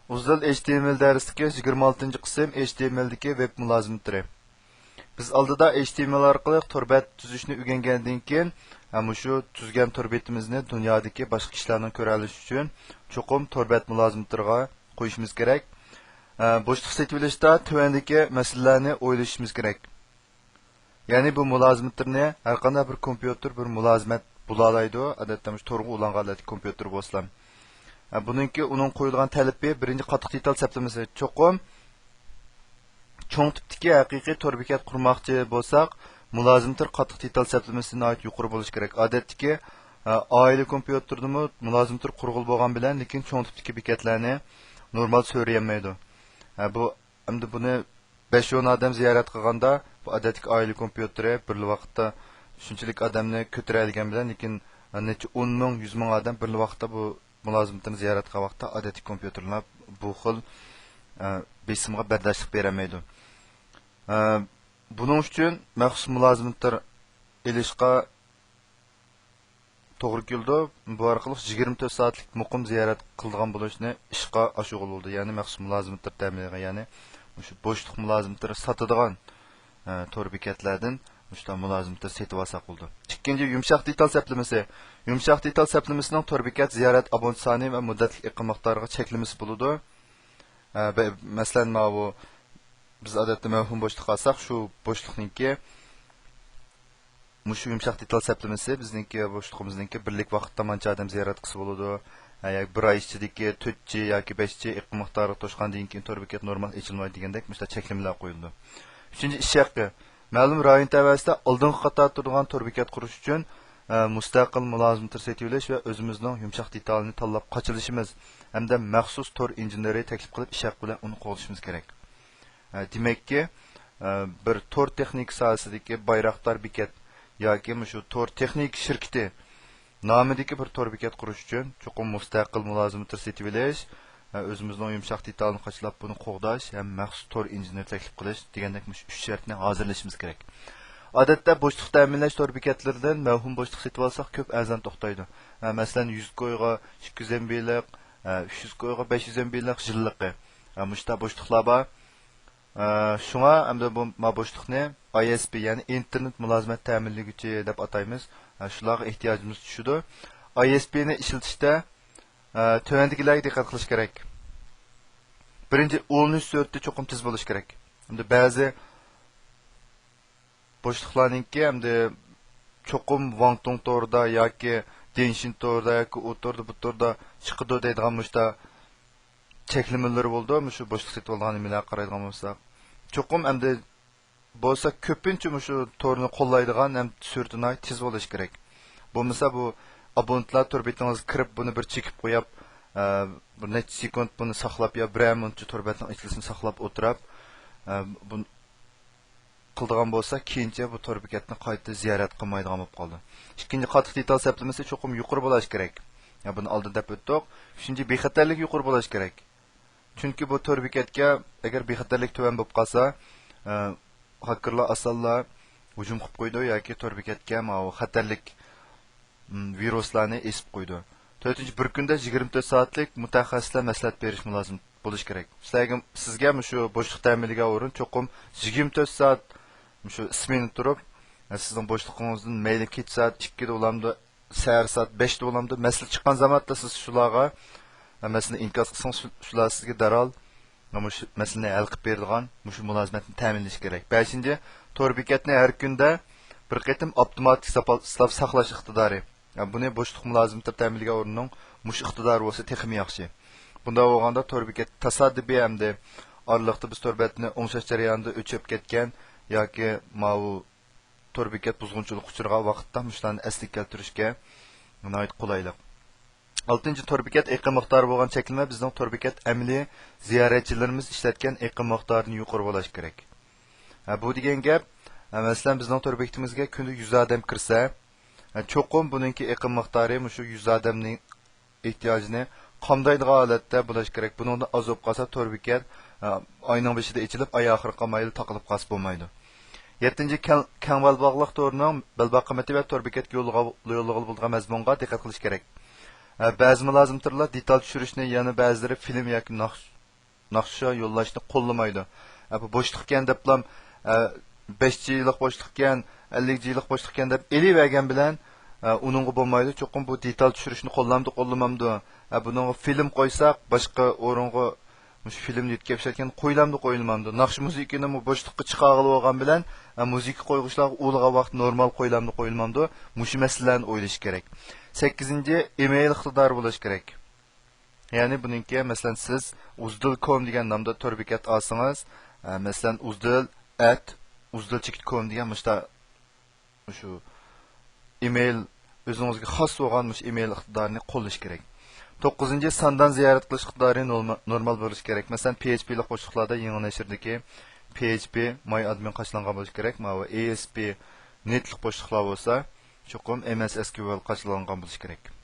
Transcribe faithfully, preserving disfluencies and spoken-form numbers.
ئۇزۇل ئېچ تى ئېم ئېل دەرسلىكى يىگىرمە ئالتىنچى قىسىم، ئېچ تى ئېم ئېلدىكى ۋېب مۇلازىمىتىرى. بىز ئالدىدا ئېچ تى ئېم ئېل ئارقىلىق تور بەت تۈزۈشنى ئۆگەنگەندىن كېيىن، ھە، مۇشۇ تۈزگەن تور بېتىمىزنى دۇنيادىكى باشقا كىشىلەرنىڭ كۆرەلىشى ئۈچۈن چوقۇم تور بەت مۇلازىمىتىرىغا قويۇشىمىز كېرەك. ھە، بوشلۇق سېتىۋېلىشتا تۆۋەندىكى مەسىلىلەرنى ئويلىشىشىمىز كېرەك. يەنى بۇ مۇلازىمەتلىرىنى ھەر قانداق بىر كومپيۇتېر بىر مۇلازىمەت بولالايدۇ، ئادەتتە مۇشۇ تورغا ئۇلانغان ھالەتتىكى كومپيۇتېر بولسىلا. ھە، بۇنىڭكى، ئۇنىڭ قويۇلغان تەلىپى بىرىنچى قاتتىق دېتال سەپلىمىسى. چوقۇم چوڭ تىپتىكى ھەقىقىي تور بېكەت قۇرماقچى بولساق، مۇلازىمەتلەر قاتتىق دېتال سەپلىمىسى ناھايىتى يۇقىرى بولۇشى كېرەك. ئادەتتىكى، ھە، ئائىلە كومپيۇتېرىدىمۇ مۇلازىمەتلەر قۇرغىلى بولغان بىلەن، لېكىن چوڭ تىپتىكى بېكەتلەرنى نورمال سۆرىيەلمەيدۇ. ھە، بۇ ئەمدى بۇنى بەش ئون ئادەم زىيارەت قىلغاندا، بۇ ئادەتتىكى ئائىلە كومپيۇتېرى بىرلا ۋاقىتتا شۇنچىلىك ئادەمنى كۆتۈرەلىگەن بىلەن، لېكىن نەچچە ئون مىڭ، يۈز مىڭ ئادەم بىرلا ۋاقىتتا بۇ مۇلازىمەتنى زىيارەت قىلغان ۋاقىتتا ئادەتتىكى كومپيۇتېرلار بۇ خىل، ئە، بېسىمغا بەرداشلىق بېرەلمەيدۇ. ئە، بۇنىڭ ئۈچۈن مەخسۇس مۇلازىمەتلەر ئېلىشقا توغرا كېلىدۇ. بۇ ئارقىلىق يىگىرمە تۆت سائەتلىك مۇقىم زىيارەت قىلىدىغان بولۇشنى ئىشقا ئاشۇرغىلى بولىدۇ. يەنى مەخسۇس مۇلازىمەتلەر تەمىنلەيدىغان، يەنى مۇشۇ بوشلۇق مۇلازىمەتلىرى ساتىدىغان، ئە، تور بېكەتلەردىن مۇشۇنداق مۇلازىمەتلەر سېتىۋالساق بولىدۇ. ئىككىنچى، يۇمشاق دېتال سەپلىمىسى. يۇمشاق دېتال سەپلىمىسىنىڭ تور بېكەت زىيارەت ئابونت سانى ۋە مۇددەتلىك ئېقىم مىقدارىغا چەكلىمىسى بولىدۇ. ئە، بە-، مەسىلەن، ماۋۇ بىز ئادەتتە مەۋھۇم بوشلۇق ئالساق، شۇ بوشلۇقنىڭكى مۇشۇ يۇمشاق دېتال سەپلىمىسى بىزنىڭكى بوشلۇقىمىزنىڭكى بىرلىك ۋاقىتتا مانچە ئادەم زىيارەت قىلسا بولىدۇ. ھە، ياكى بىر ئاي ئىچىدىكى تۆت جى ياكى بەش جى ئېقىم مىقدارىغا توشقاندىن كېيىن تور بېكەت نورمال ئېچىلمايدۇ دېگەندەك مۇشۇنداق چەكلىمىلەر قويۇلىدۇ. ئۈچىنچى، ئىش ھەققى. مەلۇم رايون تەۋەسىدە ئالدىنقى قاتاردا تۇرىدىغان تور بېكەت قۇرۇش ئۈچۈن، ئە، مۇستەقىل مۇلازىمەتلەر سېتىۋېلىش ۋە ئۆزىمىزنىڭ يۇمشاق دېتالىنى تاللاپ قاچىلىشىمىز ھەمدە مەخسۇس تور ئىنژېنېرى تەكلىپ قىلىپ، ئىش ھەققى بىلەن ئۇنى قوغدىشىمىز كېرەك. ئە، دېمەككى، ئە، بىر تور تېخنىكا ساھەسىدىكى بايراقدار بېكەت ياكى مۇشۇ تور تېخنىكا شىركىتى نامىدىكى بىر تور بېكەت قۇرۇش ئۈچۈن چوقۇم مۇستەقىل مۇلازىمەتلەر سېتىۋېلىش، ئە، ئۆزىمىزنىڭ يۇمشاق دېتالىنى قاچىلاپ بۇنى قوغداش ھەم مەخسۇس تور ئىنژېنېر تەكلىپ قىلىش دېگەندەك مۇشۇ ئۈچ شەرتنى ھازىرلىشىمىز كېرەك. ئادەتتە بوشلۇق تەمىنلەش تور بېكەتلىرىدىن مەۋھۇم بوشلۇق سېتىۋالساق كۆپ ئەرزان توختايدۇ. ئە، مەسىلەن، يۈز كويغا ئىككى يۈز ئېم بىلىق، ئە، ئۈچ يۈز كويغا بەش يۈز ئېم بىلىق يىللىقى. ئە، مۇشۇنداق بوشلۇقلار بار. ئە، شۇڭا ئەمدى بۇ، ما بوشلۇقنى ئاي ئېس پى، يەنى ئىنتېرنېت مۇلازىمەت تەمىنلىگۈچى دەپ ئاتايمىز. ئە، شۇلارغا ئېھتىياجىمىز چۈشىدۇ. ئاي ئېس پى نى ئىشلىتىشتە، ئە، تۆۋەندىكىلەرگە دىققەت قىلىش كېرەك. بىرىنچى، ئۇلىنىش سۈرئىتى چوقۇم تېز بولۇشى كېرەك. ئەمدى بەزى بوشلۇقلارنىڭكى ئەمدى چوقۇم ۋاڭتۇڭ تورىدا ياكى دېنشىن تورىدا ياكى ئۇ توردا، بۇ توردا چىقىدۇ دەيدىغان مۇشتا چەكلىمىلىرى بولىدۇ. مۇشۇ بوشلۇق سېتىۋالغان نېمىلەرگە قارايدىغان بولساق، چوقۇم ئەمدى بولسا كۆپىنچە مۇشۇ تورنى قوللايدىغان ھەم سۈرئىتى ناھايىتى تېز بولۇشى كېرەك. بولمىسا بۇ ئابونېنتلار تور بېتىڭىزگە كىرىپ، بۇنى بىر چېكىپ قويۇپ، ئە، بىر نەچچە سېكۇنت بۇنى ساقلاپ يا بىرەر مىنۇتچە تور بەتنىڭ ئېچىلىشىنى ساقلاپ ئولتۇرۇپ، ئە، بۇ قىلىدىغان بولسا، كېيىنچە بۇ تور بېكەتنى قايتا زىيارەت قىلمايدىغان بولۇپ قالىدۇ. ئىككىنچى، قاتتىق دېتال سەپلىمىسى چوقۇم يۇقىرى بولۇشى كېرەك. يا، بۇنى ئالدىن دەپ ئۆتتۇق. ئۈچىنچى، بىخەتەرلىك يۇقىرى بولۇشى كېرەك. چۈنكى بۇ تور بېكەتكە ئەگەر بىخەتەرلىك تۆۋەن بولۇپ قالسا، ئە، ھاكېرلار ئاسانلا ھۇجۇم قىلىپ قويىدۇ ياكى تور بېكەتكە ماۋۇ خەتەرلىك، م، ۋىرۇسلارنى ئېسىپ قويىدۇ. تۆتىنچى، بىر كۈندە يىگىرمە تۆت سائەتلىك مۇتەخەسسىسلەر مەسلىھەت بېرىش مۇلازىم بولۇشى كېرەك. سىلەرگە، سىزگە مۇشۇ بوشلۇق تەمىنلىگەن ئورۇن چوقۇم يىگىرمە تۆت سائەت مۇشۇ سمېنا تۇرۇپ، سىزنىڭ بوشلۇقىڭىزدىن مەيلى كېچە سائەت ئىككىدە بولامدۇ، سەھەر سائەت بەشتە بولامدۇ، مەسىلە چىققان زاماندا سىز شۇلارغا، مەسىلىنى ئىنكاس قىلسىڭىز، شۇ-، شۇلار سىزگە دەرھال مۇشۇ مەسىلىنى ھەل قىلىپ بېرىدىغان مۇشۇ مۇلازىمەتنى تەمىنلىشى كېرەك. بەشىنچى، تور بېكەتنى ھەر كۈندە بىر قېتىم ئاپتوماتىك ساپا-، ساپ ساقلاش ئىقتىدارى. يا، بۇنى بوشلۇق مۇلازىمىتى تەمىنلىگەن ئورۇننىڭ مۇشۇ ئىقتىدارى بولسا تېخىمۇ ياخشى. بۇنداق بولغاندا تور بېكەت تاسادىپىي ئەمدى ئارىلىقتا بىز تور بەتنى ئوڭشاش جەريانىدا ئۆچۈرۈپ كەتكەن ياكى ماۋۇ تور بېكەت بۇزغۇنچىلىققا ئۇچرىغان ۋاقىتتا مۇشۇلارنى ئەسلىگە كەلتۈرۈشكە ناھايىتى قولايلىق. ئالتىنچى، تور بېكەت ئېقىم مىقدارى بولغان چەكلىمە بىزنىڭ تور بېكەت ئەمەلىي زىيارەتچىلىرىمىز ئىشلەتكەن ئېقىم مىقدارىدىن يۇقىرى بولۇشى كېرەك. ھە، بۇ دېگەن گەپ، ھە، مەسىلەن، بىزنىڭ تور بېكىتىمىزگە كۈندە يۈز ئادەم كىرسە، ھە، چوقۇم بۇنىڭكى ئېقىم مىقدارى مۇشۇ يۈز ئادەمنىڭ ئېھتىياجىنى قامدايدىغان ھالەتتە بولۇشى كېرەك. بۇنىڭدىن ئاز بولۇپ قالسا، تور بېكەت، ئە، ئاينىڭ بېشىدا ئېچىلىپ، ئاي ئاخىرىغا قالمايلا تاقىلىپ قالسا بولمايدۇ. يەتتىنچى، كەڭ، كەڭ بەلباغلىق تورىنىڭ بەلباغ قىممىتى ۋە تور بېكەتكە يوللىغا-، يوللىغىلى بولىدىغان مەزمۇنغا دىققەت قىلىش كېرەك. ئە، بەزى مۇلازىمەتلەر دېتال چۈشۈرۈشنى، يەنە بەزىلىرى فىلىم ياكى ناخشا ناخشا يوللاشنى قوللىمايدۇ. ئە، بۇ بوشلۇق ئىكەن دەپلا، ئە، بەش جىلىق بوشلۇق ئىكەن، ئەللىك جىلىق بوشلۇق ئىكەن دەپ ئېلىۋەرگەن بىلەن، ئە، ئۇنىڭغا بولمايدۇ. چوقۇم بۇ دېتال چۈشۈرۈشنى قوللامدۇ، قوللىمامدۇ؟ ئە، بۇنىڭغا فىلىم قويساق، باشقا ئورۇنغا مۇشۇ فىلىمنى يۆتكەپ ئىشلەتكەن قويۇلامدۇ، قويۇلمامدۇ؟ ناخشا مۇزىكىنىمۇ بوشلۇققا چىقارغىلى بولغان بىلەن، ئە، مۇزىكا قويغۇچىلارغا ئۇلىغان ۋاقىت نورمال قويۇلامدۇ، قويۇلمامدۇ؟ مۇشۇ مەسىلىلەرنى ئويلىشى كېرەك. سەككىزىنچى، ئىمېيل ئىقتىدارى بولۇشى كېرەك. يەنى بۇنىڭكى، مەسىلەن، سىز ئۇزدىل كوم دېگەن نامدا تور بېكەت ئالسىڭىز، ئە، مەسىلەن، ئۇزدىل ئەت ئۇزدىل چېكىت كوم دېگەن مۇشتا، مۇشۇ ئىمېيل، ئۆزىڭىزگە خاس بولغان مۇشۇ ئىمېيل ئىقتىدارىنى قوللىشى كېرەك. توققۇزىنچى، ساندان زىيارەت قىلىش ئىقتىدارى نورما-، نورمال بولۇشى كېرەك. مەسىلەن، پي ئېچ پىلىق بوشلۇقلاردا يېڭى نەشردىكى پي ئېچ پى ماي ئادمىن قاچىلانغان بولۇشى كېرەك. ماۋۇ ئەي ئېس پى نېتلىق بوشلۇقلار بولسا، چوقۇم ئەم ئەس ئېس كيۇ ئېل قاچىلانغان بولۇشى كېرەك.